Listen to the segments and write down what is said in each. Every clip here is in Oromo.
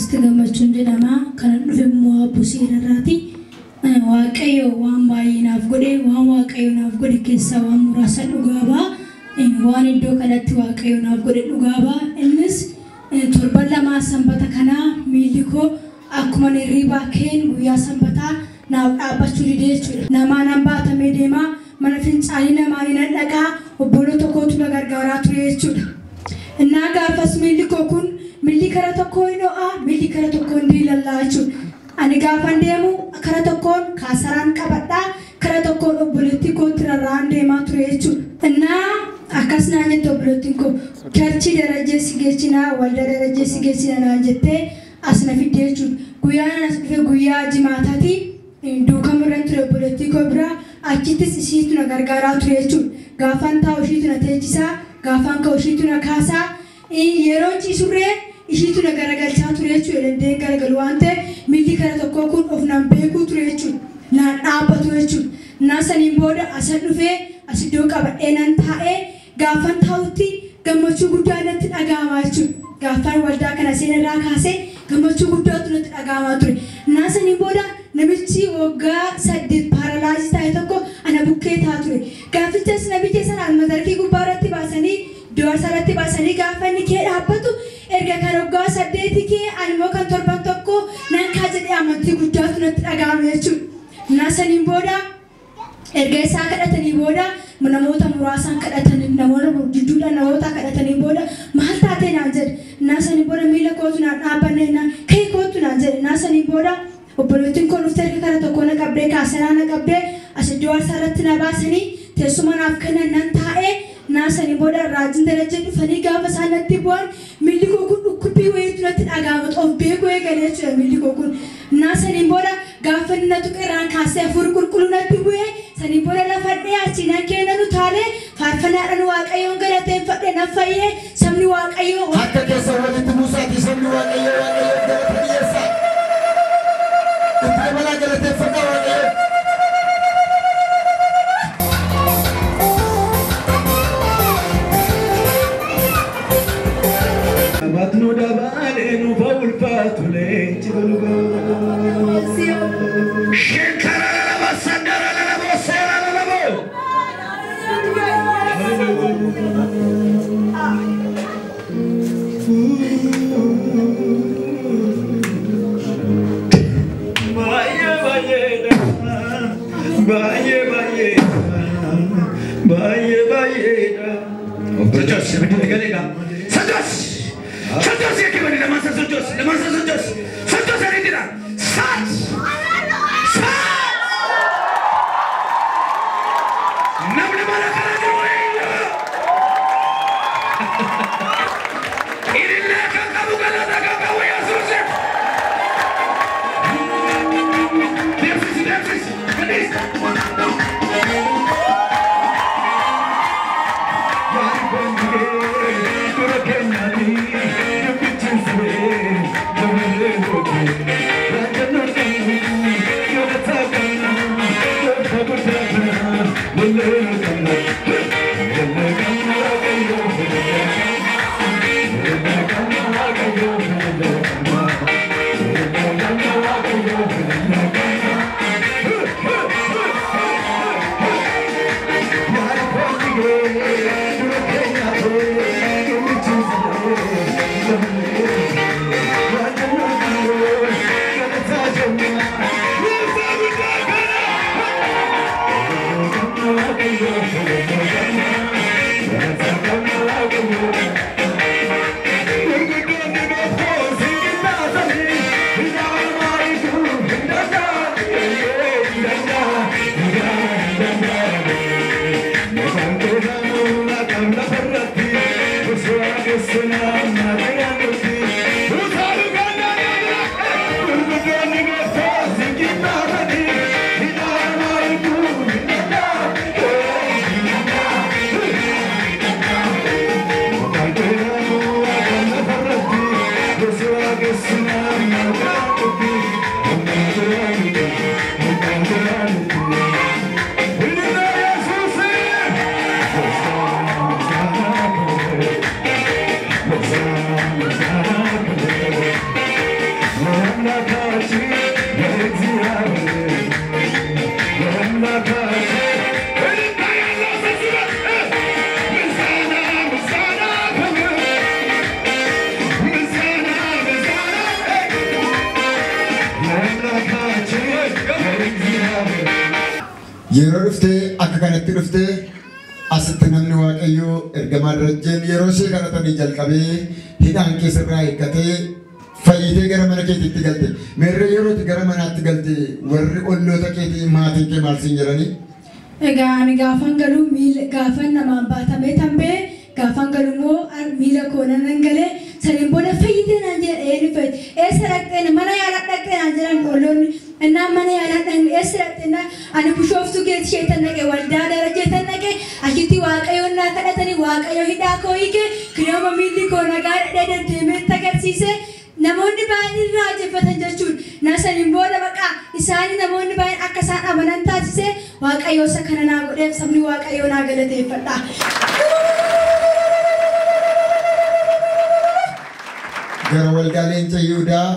Tigisti Gammachuun jedhama. Kanan dhufe immoo Abbusii irraati. Waaqayyo waan baay'ee naaf godhe, waan Waaqayyo naaf godhe keessaa waan muraasa dhugaa ba'a. Waan iddoo kanatti Waaqayyo naaf godhe dhugaa ba'a. Innis torban lamaa sanbata kanaa miilli koo akkuma hirribaa keen guyyaa sanbataa naaf dhaabbachuu didee jechuudha. Namaa nan baatamee deemaa, mana fincaanii namaan nan dhaqaa, obboloota kootu na gargaaraa ture jechuudha. Innaa gaafas miilli koo kun miilli kara tokkoo hin ho'aa, miilli kara tokkoo hin diilallaa jechuudha. Ani gaafan deemu kara tokkoon kaasaraan qabadhaa, kara tokkoon obboleettii kootti rarra'aan deemaa ture jechuudha. Innaa akkas naan jette obboleettiin koo, churchii Darajjee si geessinaa, waldaa Darajjee si geessinaa naan jettee as na fidde jechuudha. Guyyaan as dhufe guyyaa jimaataati. Duukama irra ture obboleettii koo biraa, achittis ishiitu na gargaaraa ture jechuudha. Gaafan taa'u ishiitu na teechisaa, gaafan ka'u ishiitu na kaasaa, yeroo ciisurree ishiitu na garagalchaa ture jechuudha. Dandeen garagalu waan ta'eef miilli kara tokkoo kun of naan beekuu ture jechuudha. Naan dhaabbatu jechuudha. Naan saniin booda asan dhufee as iddoo qabadhee nan taa'ee gaafan taa'utti gammachuu guddaa natti dhaga'amaa jechuudha. Gaafan waldaa kana seenarraa kaasee gammachuu guddaatu natti dhaga'amaa ture. Naan saniin booda namichi waggaa 8 paralyze ta'e tokko ana bukkee ta'a ture. Gaafichas namicha sana madarkii gubbaa irratti baasanii du'a irratti baasanii gaafa inni kee dhaabbatu erga kan waggaa 8 kee ani immoo kan torban tokko nan kaa jedhee amantii guddaatu natti dhaga'ame jechuudha. Naan saniin booda erga isaa kadhatanii booda namoota muraasaan kadhatanii namoota gidduudhaan namoota kadhatanii booda maal taatee naan jedhe. Naan saniin booda miila kootu naan dhaabbanne naan ka'ee kootu naan jedhe. Naan saniin booda obboleettiin koo dhuftee erga kara tokko na qabdee kaasanaa na qabdee as iddoo aarsaa irratti na baasanii teessuma naaf kennan nan taa'ee. Naan saniin booda raajiin Darajjee dhufanii gaafa isaan natti bu'an miilli koo kun dhukkubbii wayiitu natti dhaga'ama, of beekuu eegalee jechuudha miilli koo kun. Naan saniin booda gaafa inni na tuqe irraan kaasee hafuurri qulqulluu natti bu'ee saniin booda lafadhee achii nan kenna nu taalee faarfannaadhaan Waaqayyoon galateeffadhe nan fayyee sabni Waaqayyoo. Harka keessan walitti buusaatii sabni Waaqayyoo Waaqayyoof galata dhiyeessaa. Itti dabalaa galateeffadhaa Waaqayyoo. Batnu dabale nu faulfatu leenci balugoo. Shekaralaba sandaralaba seralaba. Baay'ee baay'eedha. Baay'ee baay'eedha. Baay'ee baay'eedha. Sochos, ibiddi galeedha. Sochos! Sochos jechuun lamaan sa sochos, lamaan sa sochos. Sochos ariitidha. Saat! Saat! Namni mana kana jiru eenyu? Ilillee kan qabu galata kan qabu Yesuus. Deemsisi, deemsisi. Gadhiisi. Dura keenyaati dubbichi furee dabalee Dhuftee akka kanatti dhuftee asitti namni Waaqayyoo ergamaa Darajjeen yeroo ishee kadhatanii jalqabee hidhaan keessarraa hiikkatee fayyitee gara mana keetiitti galte. Meerree yerootti gara manaatti galte warri olloota keetii maatiin kee maal siin jedhanii? Egaa ani gaafan galu miila gaafan namaan baatamee tambee gaafan galu immoo miila koo nan galee saniin booda fayyitee naan jedhe eenyu fayyite eessa dhaqxee mana yaalaa dhaqxee naan jedhan olloonni innaan mana yaalaa dhaqxe eessa dhaqxee naan ani Bishooftuu keessa isheetan dhaqe waldaa Darajjeetan dhaqe achitti Waaqayyoon naa kadhatanii Waaqayyo hidhaa koo hiike kinooma miilli koo nagaa dhadhee deddeemee agarsiise. Namoonni baay'een irraa hojjeffatan jechuudha. Na saniin booda baqa isaanii namoonni baay'een akka isaan amanan taasise Waaqayyo isa kana naa godheef sabni Waaqayyoo naa galateeffadha. Gara waldaa Leenca Yihudaa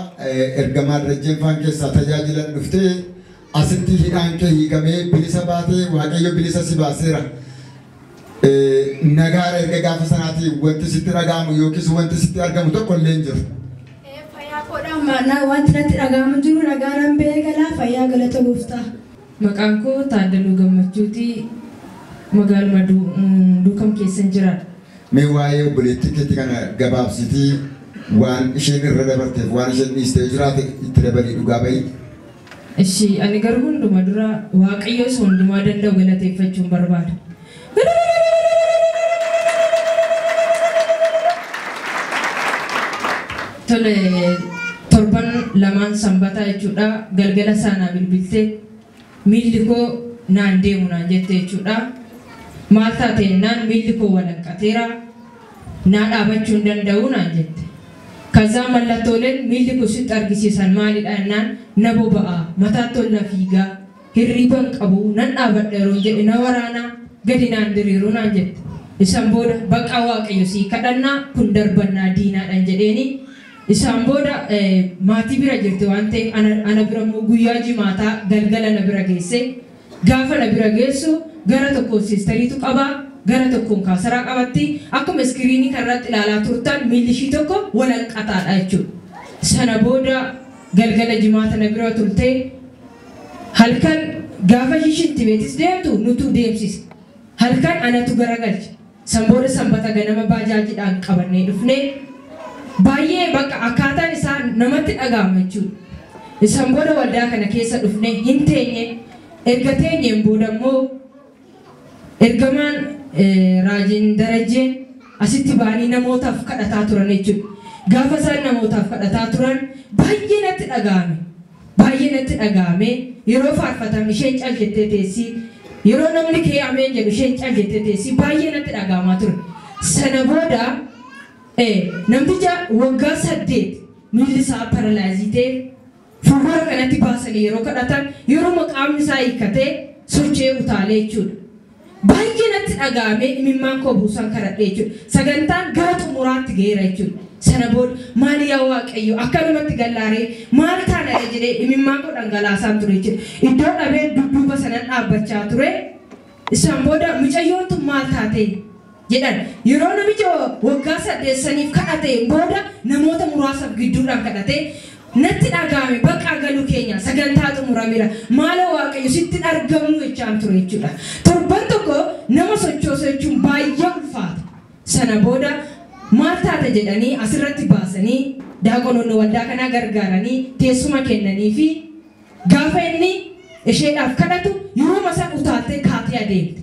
ergamaa Darajjeen faan keessaa tajaajilan dhuftee asitti hidhaan kee hiikamee bilisa baatee Waaqayyo bilisa si baaseera. Nagaara erga gaafa sanaatii wanti sitti dhaga'amu yookiis wanti sitti argamu tokko illee hin jiru. Fayyaa koodhaan wanti natti dhaga'amu jiru nagaa nan ba'ee galaa fayyaa galata gooftaa. Maqaan koo Taaddaluu Gammachuuti magaaluma Duukam keessan jiraadha. Mee waa'ee obboleettii keetii kana gabaabsitii waan isheen irra dabarteef waan isheen dhiistee jiraate itti dabalii dhugaa bahi. Ishi ani garuu hunduma dura Waaqayyo isa hundumaa danda'u galateeffachuun barbaada. Tole torban lamaan sanbataa jechuudha galgala saanaa bilbiltee miilli koo naan deemu naan jette jechuudha. Maal taate naan miilli koo walanqateera naa dhaabachuu hin danda'u naan jette. Kazaa mallattooleen miilli koo sitti argisiisan maalidha naan na boba'a mataatti ol na fiigaa hirriiba hin qabu nan dhaabadha yeroo jedhe na waraanaa gadi naan diriiru naan jette. Isaan booda baqa Waaqayyo sii kadhannaa kun darbannaa diinaadhaan jedheeni. Isaan booda maatii bira jirti waan ta'eef ana bira immoo guyyaa jimaataa galgala na bira geesse. Gaafa na bira geessu gara tokkoon siistariitu qaba gara tokkoon kaasaraa qabatti akkuma iskiriinii kanarratti ilaalaa turtan miilli ishii tokko walanqataadha jechuudha. Sana booda galgala jimaata na bira turtee halkan gaafa ishiin beetis deemtu nutu deemsise. Halkan anatu garagalche. San booda sanbata ganama baajaajiidhaan qabannee dhufnee baay'ee bakka akkaataan isaa namatti dhaga'ama jechuudha. Isaan booda waldaa kana keessa dhufnee hin teenye erga teenyeen booda immoo ergamaan raajiin Darajjeen asitti ba'anii namootaaf kadhataa turan jechuudha. Gaafa isaan namootaaf kadhataa turan baay'ee natti dhaga'ame. Baay'ee natti dhaga'ame yeroo faarfatan isheen cal jettee teessi yeroo namni kee ameen jedhu isheen cal jettee teessi baay'ee natti dhaga'amaa ture. Sana booda namticha waggaa 8 miilli isaa paralaayizii ta'e fuuldura kanatti baasanii yeroo kadhatan yeroo qaamni isaa hiikkatee socho'ee utaalee jechuudha. Baay'ee natti dhaga'amee imimmaan koo buusan kadhadhe jechuudha. Sagantaan gara xumuraatti ga'eera jechuudha. Sana booda maali yaa Waaqayyo akkanumatti gallaaree maal taana jedhee imimmaan koo dhangalaasaan ture jechuudha. Iddoo dhabee dudduuba sanan dhaabbachaa ture. Isaan booda mucayyoon tun maal taate jedhan yeroo namicha waggaa 8 saniif kadhate booda namoota muraasaaf gidduudhaan kadhate natti dhaga'ame bakka galuu keenya sagantaa xumurameera maala Waaqayyo sitti argamu jechaan ture jechuudha. Torban tokko nama sochoosu jechuun baay'ee ulfaata. Sana booda maal taate jedhanii asirratti baasanii daaqonoonni waldaa kanaa gargaaranii teessuma kennanii fi gaafa inni isheedhaaf kadhatu yeroo isaan utaaltee kaatee adeemte.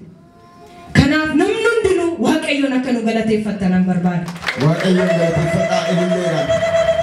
Kanaaf namni hundinuu Waaqayyoon akka nu galateeffattanan barbaada. Waaqayyoon galateeffadhaa ililleedhaan.